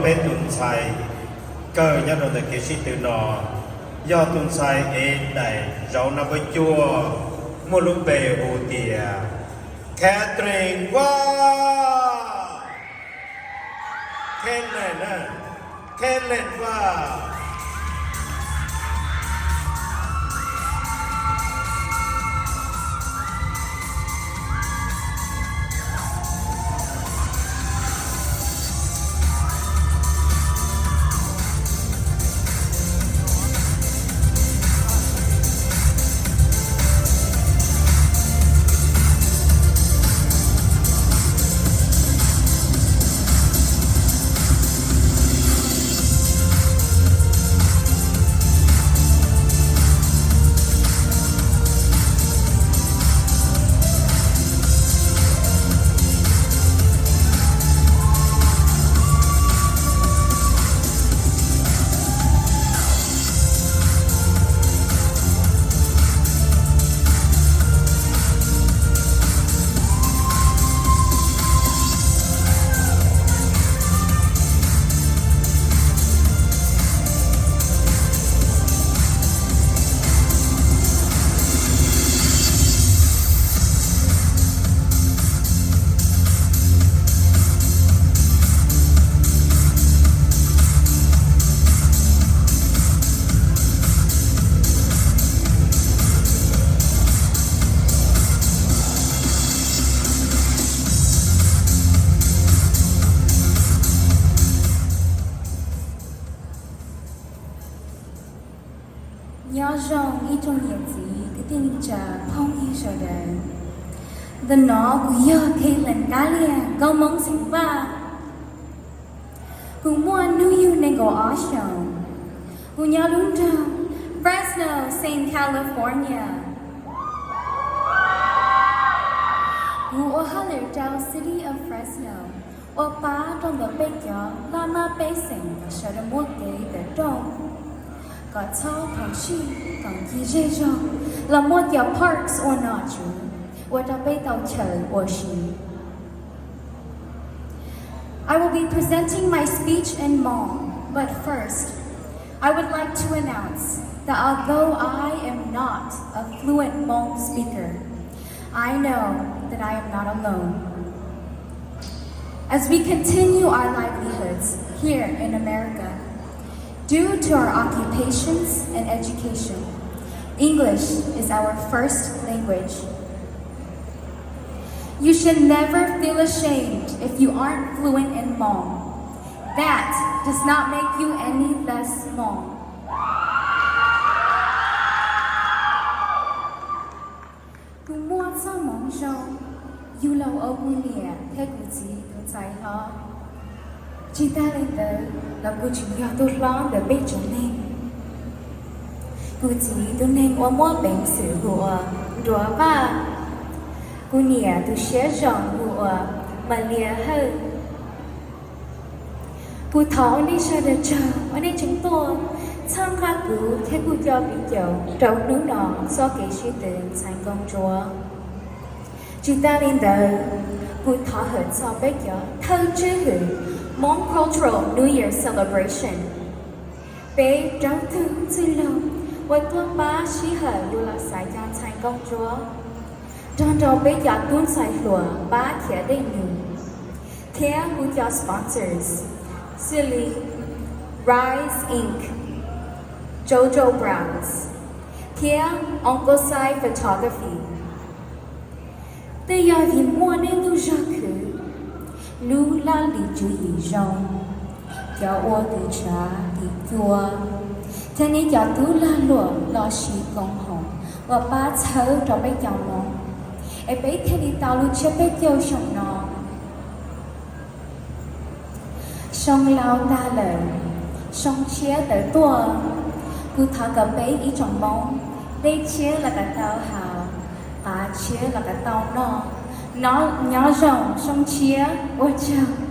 Peb tus ntxhais kawg nyob rau ntawm kev sib tw no yog tus ntxhais ev daim zauv no npawb cuaj, muaj lub npe hu tias Catherine Vaj. Catherine, Catherine Vaj. Nyob zoo ib tsoom niam txiv kwv tij neej tsa phooj ywg sawv daws. Ntawm no kuv yog Catherine Kab Liag, nkauj Hmoob xeem Vaj. Kuv muaj hnub yug nees nkaum ob xyoos. Kuv nyob lub nroog Fresno, Southern California. Kuv ua hauj lwm rau City of Fresno, ua pab rau ntawm peb cov laj mab pej xeem uas sawv daws muaj kev tawm rooj, kom txhob khuv xim, kom ncig zej zog, los muaj cov parks ua nom tswv, ua rau peb tau chaw ua si. I will be presenting my speech in Hmong, but first, I would like to announce that although I am not a fluent Hmong speaker, I know that I am not alone. As we continue our livelihoods here in America, due to our occupations and education, English is our first language. You should never feel ashamed if you aren't fluent in Hmong. That does not make you any less Hmong. Kuv muaj txoj hmoov zoo yug los ua kuv niam thiab kuv txiv tus ntxhais hlob. Tsis tas li ntawd los kuv tseem yog tus hlob ntawm peb tsev neeg. Kuv txiv tus neeg uas muaj peev xwm hu ua Nruas Vaj. Kuv niam tus siab zoo hu ua Mas Lias Hawj. Kuv thov ua nej sawv daws tsaug uas nej tseem tuaj txhawb nqa kuv thiab kuv cov viv ncaus rau hnub no txoj kev sib tw ntxhais nkauj ntsuab. Tsis tas li ntawd, kuv thov hawm txog peb cov thawj tswj hwm Hmong Cultural New Year Celebration, peb plaub tug txwj laug uas tuaj pab sij hawm yus los xaiv cov ntxhais nkauj ntsuab, nrog rau peb cov tub ntxhais hluas pab khiav dej num, thiab kuv cov sponsors xws li Rise Ink, Jojo Brands, thiab Uncle Sai Photography. Twb yog vim muaj nej lub zog khwv, lub laj lim tswv yim zoo, cov ua tus tshav tis cua, thiab nej cov tub lag luam los sis koom haum uas pab txhawb rau peb cov Hmoob, es peb thiaj li tau lub tsiab peb caug xyoo no. Xyoo laus tag lawm, xyoo tshiab tawm tuaj. Kuv thov kom peb ib tsoom Hmoob, dej tshiab los kom tau haus, qav tshiab los kom tau noj, nyob zoo xyoo tshiab, ua tsaug.